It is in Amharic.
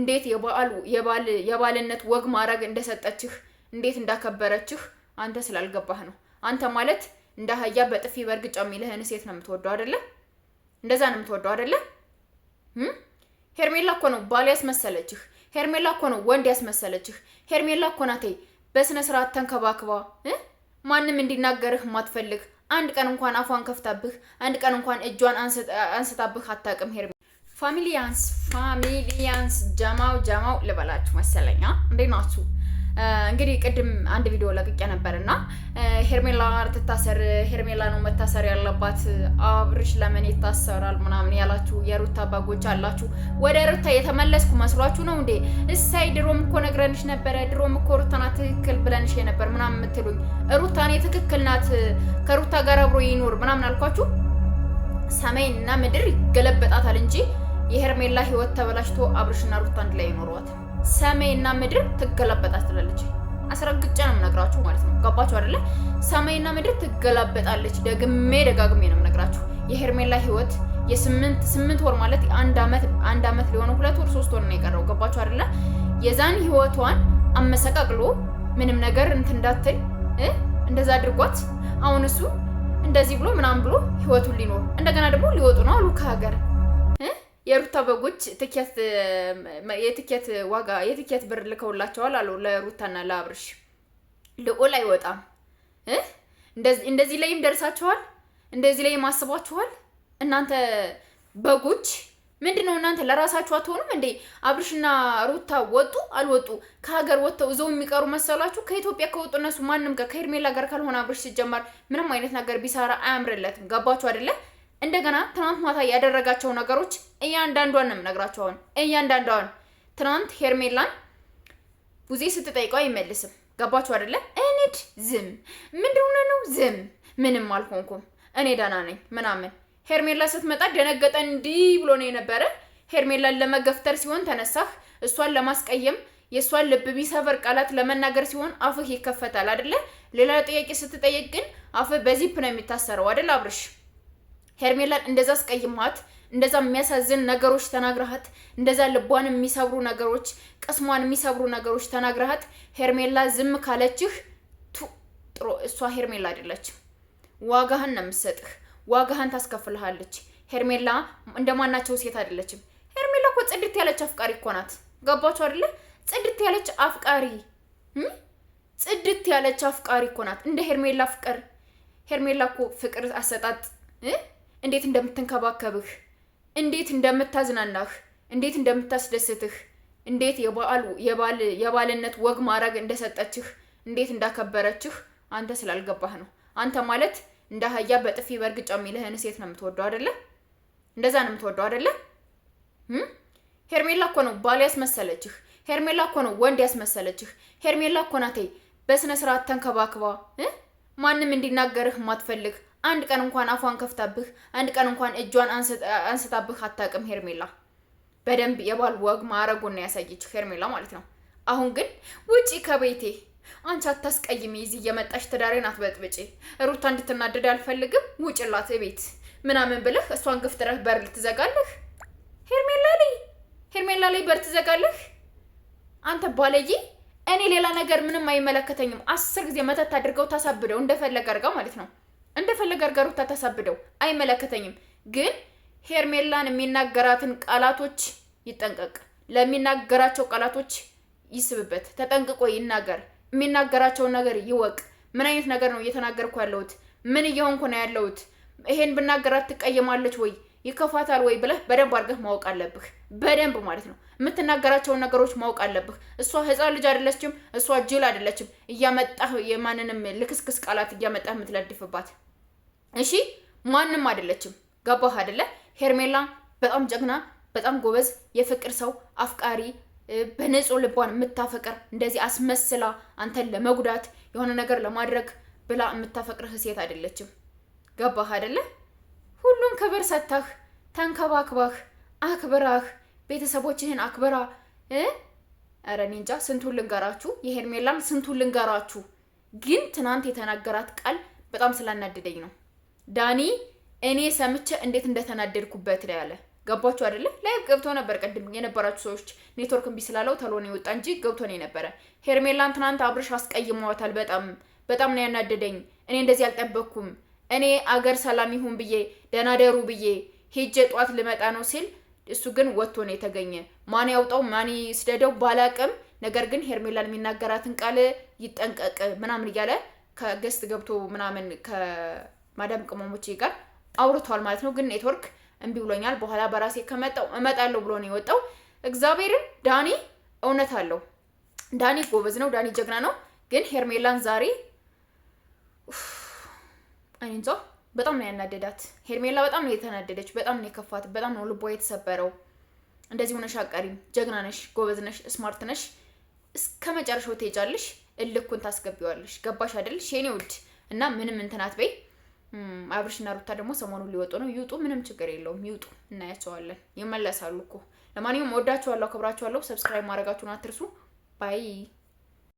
እንዴት የባልነት ወግ ማድረግ እንደሰጠችህ፣ እንዴት እንዳከበረችህ አንተ ስላልገባህ ነው። አንተ ማለት እንደ አህያ በጥፊ በእርግጫ የሚልህን ሴት ነው የምትወደው አይደለ? እንደዛ ነው የምትወደው አይደለ? ሄርሜላ እኮ ነው ባል ያስመሰለችህ። ሄርሜላ እኮ ነው ወንድ ያስመሰለችህ። ሄርሜላ እኮ ናቴ በስነ ስርዓት ተንከባክባ ማንም እንዲናገርህ ማትፈልግ፣ አንድ ቀን እንኳን አፏን ከፍታብህ፣ አንድ ቀን እንኳን እጇን አንስታብህ አታውቅም። ሄርሜ ፋሚሊያንስ ፋሚሊያንስ ጀማው ጀማው ልበላችሁ መሰለኛ። እንዴት ናችሁ? እንግዲህ ቅድም አንድ ቪዲዮ ለቅቄ ነበር እና ሄርሜላ ትታሰር፣ ሄርሜላ ነው መታሰር ያለባት፣ አብርሽ ለምን ይታሰራል ምናምን ያላችሁ የሩታ በጎች አላችሁ። ወደ ሩታ የተመለስኩ መስሏችሁ ነው እንዴ? እሳይ ድሮም እኮ ነግረንሽ ነበረ፣ ድሮም እኮ ሩታ ናት ትክክል ብለንሽ የነበር ምናምን የምትሉኝ፣ ሩታ እኔ ትክክል ናት፣ ከሩታ ጋር አብሮ ይኖር ምናምን አልኳችሁ። ሰማይና ምድር ይገለበጣታል እንጂ የሄርሜላ ህይወት ተበላሽቶ አብርሽና ሩታ አንድ ላይ ይኖሯት ሰማይና ምድር ትገላበጣለች። አስረግጬ ነው የምነግራችሁ ማለት ነው። ገባችሁ አይደለ? ሰማይና ምድር ትገላበጣለች። ደግሜ ደጋግሜ ነው የምነግራችሁ። የሄርሜላ ህይወት የስምንት ስምንት ወር ማለት አንድ አመት ሊሆነው 2 ወር 3 ወር ነው የቀረው። ገባችሁ አይደለ? የዛን ህይወቷን አመሰቃቅሎ ምንም ነገር እንትን እንዳትል እንደዛ አድርጓት አሁን እሱ እንደዚህ ብሎ ምናምን ብሎ ህይወቱን ሊኖር እንደገና ደግሞ ሊወጡ ነው አሉ ከሀገር። የሩታ በጎች ትኬት የትኬት ዋጋ የትኬት ብር ልከውላቸዋል አሉ ለሩታና ለአብርሽ። ልዑል አይወጣም። እንደዚህ ላይም ደርሳችኋል። እንደዚህ ላይም አስቧችኋል። እናንተ በጎች ምንድን ነው እናንተ ለራሳችሁ አትሆኑም እንዴ? አብርሽና ሩታ ወጡ አልወጡ ከሀገር ወጥተው እዘው የሚቀሩ መሰላችሁ? ከኢትዮጵያ ከወጡ እነሱ ማንም ጋር ከሄርሜላ ጋር ካልሆነ አብርሽ ሲጀመር ምንም አይነት ነገር ቢሰራ አያምርለትም። ገባችሁ አይደለ? እንደገና ትናንት ማታ ያደረጋቸው ነገሮች እያንዳንዷን ነው የምነግራቸው። አሁን እያንዳንዷን ትናንት ሄርሜላን ቡዜ ስትጠይቀው አይመልስም። ገባችሁ አይደለ? እንድ ዝም ምንድን ነው ዝም፣ ምንም አልሆንኩም እኔ ደህና ነኝ ምናምን። ሄርሜላ ስትመጣ ደነገጠ። እንዲህ ብሎ ነው የነበረ። ሄርሜላን ለመገፍተር ሲሆን ተነሳህ፣ እሷን ለማስቀየም የእሷን ልብ ቢሰበር ቃላት ለመናገር ሲሆን አፍህ ይከፈታል አይደለ? ሌላ ጥያቄ ስትጠየቅ ግን አፍህ በዚፕ ነው የሚታሰረው አይደል አብርሽ? ሄርሜላን እንደዛ አስቀይማት፣ እንደዛ የሚያሳዝን ነገሮች ተናግረሃት፣ እንደዛ ልቧን የሚሰብሩ ነገሮች፣ ቅስሟን የሚሰብሩ ነገሮች ተናግረሃት ሄርሜላ ዝም ካለችህ ጥሩ፣ እሷ ሄርሜላ አይደለችም። ዋጋህን ነው የምትሰጥህ፣ ዋጋህን ታስከፍልሃለች። ሄርሜላ እንደማናቸው ሴት አይደለችም። ሄርሜላ እኮ ጽድት ያለች አፍቃሪ እኮ ናት። ገባችሁ አይደለ? ጽድት ያለች አፍቃሪ፣ ጽድት ያለች አፍቃሪ እኮ ናት። እንደ ሄርሜላ ፍቅር ሄርሜላ እኮ ፍቅር አሰጣጥ እንዴት እንደምትንከባከብህ፣ እንዴት እንደምታዝናናህ፣ እንዴት እንደምታስደስትህ፣ እንዴት የባልነት ወግ ማድረግ እንደሰጠችህ፣ እንዴት እንዳከበረችህ አንተ ስላልገባህ ነው። አንተ ማለት እንደ አህያ በጥፊ በእርግጫ የሚልህን ሴት ነው የምትወደው አይደለ? እንደዛ ነው የምትወደው አይደለ? ሄርሜላ እኮ ነው ባል ያስመሰለችህ። ሄርሜላ እኮ ነው ወንድ ያስመሰለችህ። ሄርሜላ እኮ ናቴ በስነ ስርዓት ተንከባክባ ማንም እንዲናገርህ ማትፈልግ፣ አንድ ቀን እንኳን አፏን ከፍታብህ፣ አንድ ቀን እንኳን እጇን አንስታብህ አታውቅም። ሄርሜላ በደንብ የባል ወግ ማዕረጉን ነው ያሳየች ሄርሜላ ማለት ነው። አሁን ግን ውጪ ከቤቴ፣ አንቺ አታስቀይሚ፣ እዚህ እየመጣሽ ትዳሬን አትበጥብጪ፣ ሩታ እንድትናደድ አልፈልግም፣ ውጭላት ቤት ምናምን ብለህ እሷን ገፍትረህ በር ልትዘጋለህ። ሄርሜላ ላይ በር ትዘጋለህ። አንተ ባለጌ! እኔ ሌላ ነገር ምንም አይመለከተኝም። 10 ጊዜ መተት አድርገው ታሳብደው እንደፈለገ አድርገው ማለት ነው እንደፈለገ አድርጋ ሩታ ታሳብደው አይመለከተኝም። ግን ሄርሜላን የሚናገራትን ቃላቶች ይጠንቀቅ። ለሚናገራቸው ቃላቶች ይስብበት፣ ተጠንቅቆ ይናገር። የሚናገራቸውን ነገር ይወቅ። ምን አይነት ነገር ነው እየተናገርኩ ያለሁት? ምን እየሆንኩ ነው ያለሁት? ይሄን ብናገራት ትቀየማለች ወይ ይከፋታል ወይ ብለህ በደንብ አድርገህ ማወቅ አለብህ። በደንብ ማለት ነው የምትናገራቸውን ነገሮች ማወቅ አለብህ። እሷ ሕፃን ልጅ አይደለችም። እሷ ጅል አይደለችም። እያመጣህ የማንንም ልክስክስ ቃላት እያመጣህ የምትለድፍባት እሺ፣ ማንም አይደለችም። ገባህ አይደለ? ሄርሜላ በጣም ጀግና፣ በጣም ጎበዝ፣ የፍቅር ሰው፣ አፍቃሪ፣ በንጹህ ልቧን የምታፈቅር፣ እንደዚህ አስመስላ አንተን ለመጉዳት የሆነ ነገር ለማድረግ ብላ የምታፈቅርህ ሴት አይደለችም። ገባህ አይደለ? ሁሉም ክብር ሰጥተህ ተንከባክበህ አክብራህ ቤተሰቦችህን አክብራ። ኧረ እኔ እንጃ ስንቱን ልንገራችሁ፣ የሄርሜላን ስንቱን ልንገራችሁ። ግን ትናንት የተናገራት ቃል በጣም ስላናደደኝ ነው። ዳኒ እኔ ሰምቼ እንዴት እንደተናደድኩበት ነው ያለ። ገባችሁ አይደለ? Live ገብቶ ነበር። ቅድም የነበራችሁ ሰዎች ኔትወርክ እምቢ ስላለው ተሎ ነው የወጣ እንጂ ገብቶ ነው የነበረ። ሄርሜላን ትናንት አብርሽ አስቀይሟታል። በጣም በጣም ነው ያናደደኝ። እኔ እንደዚህ አልጠበቅኩም። እኔ አገር ሰላም ይሁን ብዬ ደህና ደሩ ብዬ ሄጄ ጧት ልመጣ ነው ሲል እሱ ግን ወጥቶ ነው የተገኘ። ማን ያውጣው ማን ይስደደው ባላቅም፣ ነገር ግን ሄርሜላን የሚናገራትን ቃል ይጠንቀቅ ምናምን እያለ ከ guest ገብቶ ምናምን ከማዳም ቅመሞቼ ጋር አውርቷል ማለት ነው። ግን ኔትወርክ እምቢ ብሎኛል፣ በኋላ በራሴ ከመጣው እመጣለሁ ብሎ ነው የወጣው። እግዚአብሔርን ዳኒ እውነት አለው። ዳኒ ጎበዝ ነው። ዳኒ ጀግና ነው። ግን ሄርሜላን ዛሬ እኔ እንጃ በጣም ነው ያናደዳት። ሄርሜላ በጣም ነው የተናደደች፣ በጣም ነው የከፋት፣ በጣም ነው ልቧ የተሰበረው። እንደዚህ ሆነሽ አቀሪም፣ ጀግና ነሽ፣ ጎበዝ ነሽ፣ smart ነሽ። እስከ መጨረሻው ትሄጃለሽ፣ እልኩን ታስገቢዋለሽ። ገባሽ አይደል የኔ ውድ? እና ምንም እንትን አትበይ። አብርሽና ሩታ ደግሞ ሰሞኑን ሊወጡ ነው። ይውጡ፣ ምንም ችግር የለውም። ይውጡ፣ እናያቸዋለን። ይመለሳሉ እኮ። ለማንኛውም ወዳችኋለሁ፣ አከብራችኋለሁ። Subscribe ማድረጋችሁን አትርሱ። Bye.